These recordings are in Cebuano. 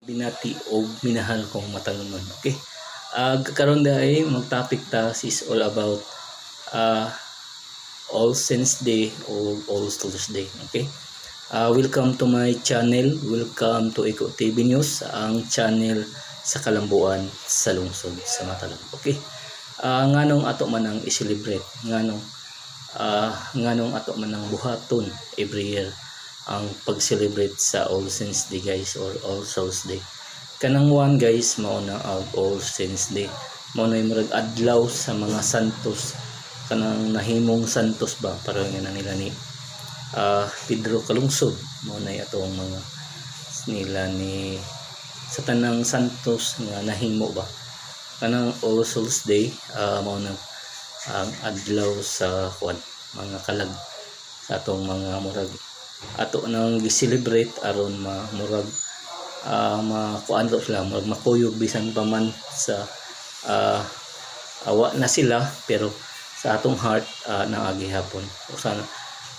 Binati og minahal kong matalunon. Okay? Karon diay mag-topic ta is all about All Saints Day o All Souls Day. Okay? Welcome to my channel. Welcome to Eco TV News, ang channel sa kalambuan sa lungsod sa Matalom. Okay? Nganong ato man ang i-celebrate? Nganong ato man ang buhaton every year ang pag-celebrate sa All Saints Day, guys, or All Souls Day? Kanang one, guys, mao na ang All Saints Day. Mao na yung murag adlaw sa mga santos, kanang nahimong santos ba, para nga na nila ni Pedro Calungsod. Mao na atong mga nila ni sa tanang santos nga nahimo ba. Kanang All Souls Day, mao na ang adlaw sa kuan, mga kalag sa atong mga murag ato nang gi-celebrate aron ma murag makuan to sila, murag makuyog bisan pa man sa awa na sila, pero sa atong heart naagi hapon. Usa na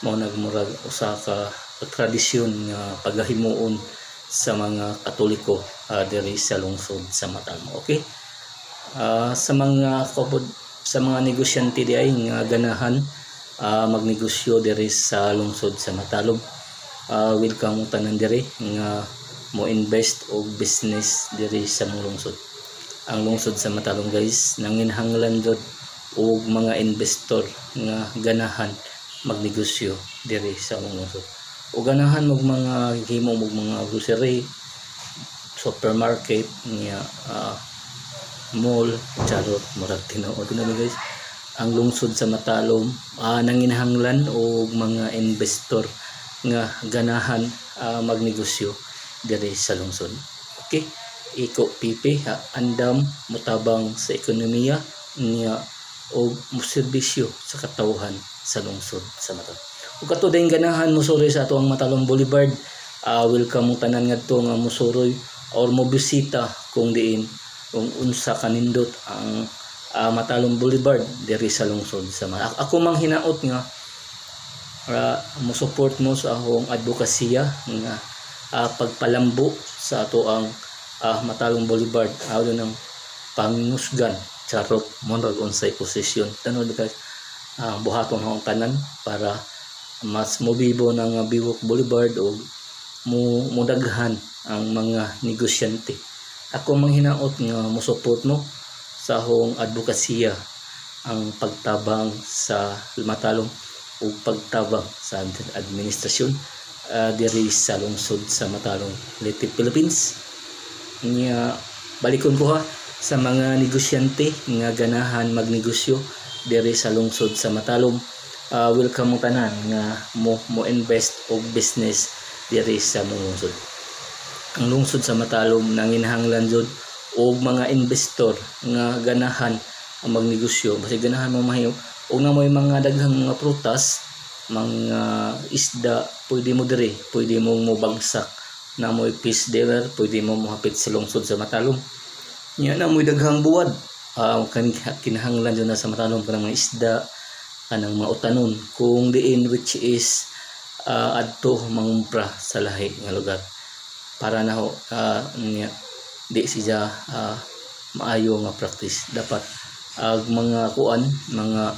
mao nagmurag usa ka tradisyon nga pagahimuon sa mga Katoliko diri sa lungsod sa Matalom. Okay, sa mga kapod, sa mga negosyante di ay nga ganahan magnegosyo diri sa lungsod sa Matalom, welcome tanan diri nga mo invest og business diri sa mong lungsod. Ang lungsod sa Matalom, guys, nanginhanglan jud og mga investor nga ganahan magnegosyo diri sa among lungsod o ganahan og mga himo og mga grocery, supermarket niya, mall, charot, murag tinuod na, guys. Ang lungsod sa Matalom nanginahanglan og mga investor nga ganahan magnegosyo diri sa lungsod. Okay? Iko PP ha, andam motabang sa ekonomiya niya o moserbisyo sa katawhan sa lungsod sa Matalom. Ug kato din ganahan mosuroy sa ato ang Matalom Boulevard, welcome mo tanan ngadto nga mosuroy or mobisita kung diin kung unsa kanindot ang Matalom Boulevard diri sa lungsod sa Matalom. Ako mang hinaot nga mo support mo sa akong advokasya nga pagpalambo sa ato ang Matalom Boulevard aw ng pangusgan, charot, mo unsay posisyon tanod, guys. Buhaton akong tanan para mas mobibo ng Biwok Boulevard o mo modaghan ang mga negosyante. Ako mang hinaot nga mo support mo sa akong advokasya ang pagtabang sa Matalom o pagtabang sa administrasyon diri sa lungsod sa Matalom, Leyte, Philippines. Nya balikon ko ha, sa mga negosyante nga ganahan magnegosyo diri sa lungsod sa Matalom, welcome mo tanan nga mo mo invest og business diri sa mong lungsod. Ang lungsod sa Matalom nanginahanglan jud og mga investor nga ganahan ang magnegosyo, basta ganahan mo mahiyo og na mo'y mga daghang mga prutas, mga isda, pwede mo diri, pwede mo mobagsak na mo'y fish dealer, pwede mo mohapit sa lungsod sa Matalom. Nya na mo'y daghang buwad, kinahanglan jud na sa Matalom kanang mga isda, kanang mga utanon kung diin, which is adto mangumpra sa lahi nga lugar para na ho niya di siya maayo nga practice. Dapat ag mga kuan, mga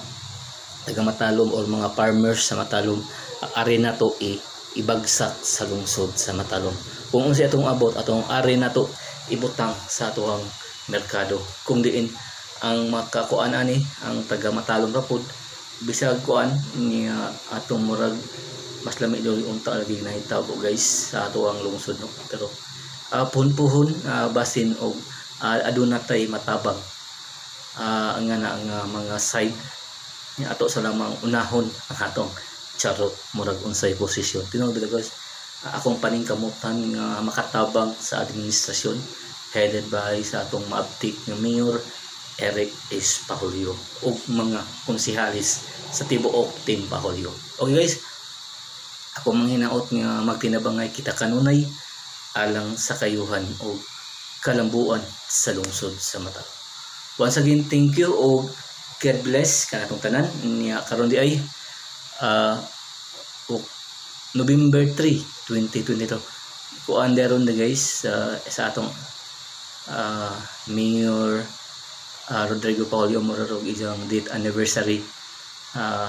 taga Matalom or mga farmers sa Matalom, ari nato ibagsak sa lungsod sa Matalom. Kung unsay atong abot, atong ari nato ibutang sa atoang merkado kung diin ang makakuan ani ang taga Matalom ra pud, bisag kuan niya atong murag mas lami daw unta lagi nahitabo, guys, sa atoang lungsod, no? Pero puhon-puhon, basin og aduna tay matabang ang nga na ang mga side nya ato sa lamang unahon ang atong, charot, murag unsay posisyon tinuod ba, guys. Akong paningkamutan nga makatabang sa administrasyon headed by sa atong maabtik nga Mayor Eric S. Paholyo ug mga konsehalis sa tibuok Team Paholyo. Okay, guys, ako manghinaot nga magtinabangay kita kanunay alang sa kayuhan o kalambuan sa lungsod sa Matalom. Once again, thank you o God bless kanatong tanan. Niya karon di ay November 3, 2022. Kuan deron na, guys, sa atong Mayor Rodrigo Paulio, murag iyang death anniversary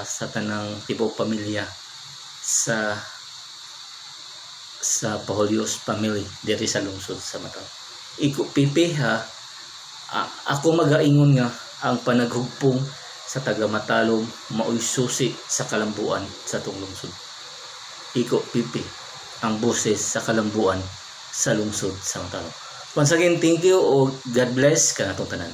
sa tanang tibuok pamilya sa Pajulios family diri sa lungsod sa Matalom. Iko pipi ha, ako magaingon nga ang panaghugpong sa taga Matalom maoy susi sa kalambuan sa atong lungsod. Iko pipi ang boses sa kalambuan sa lungsod sa Matalom. Once again, thank you o God bless kanatong tanan.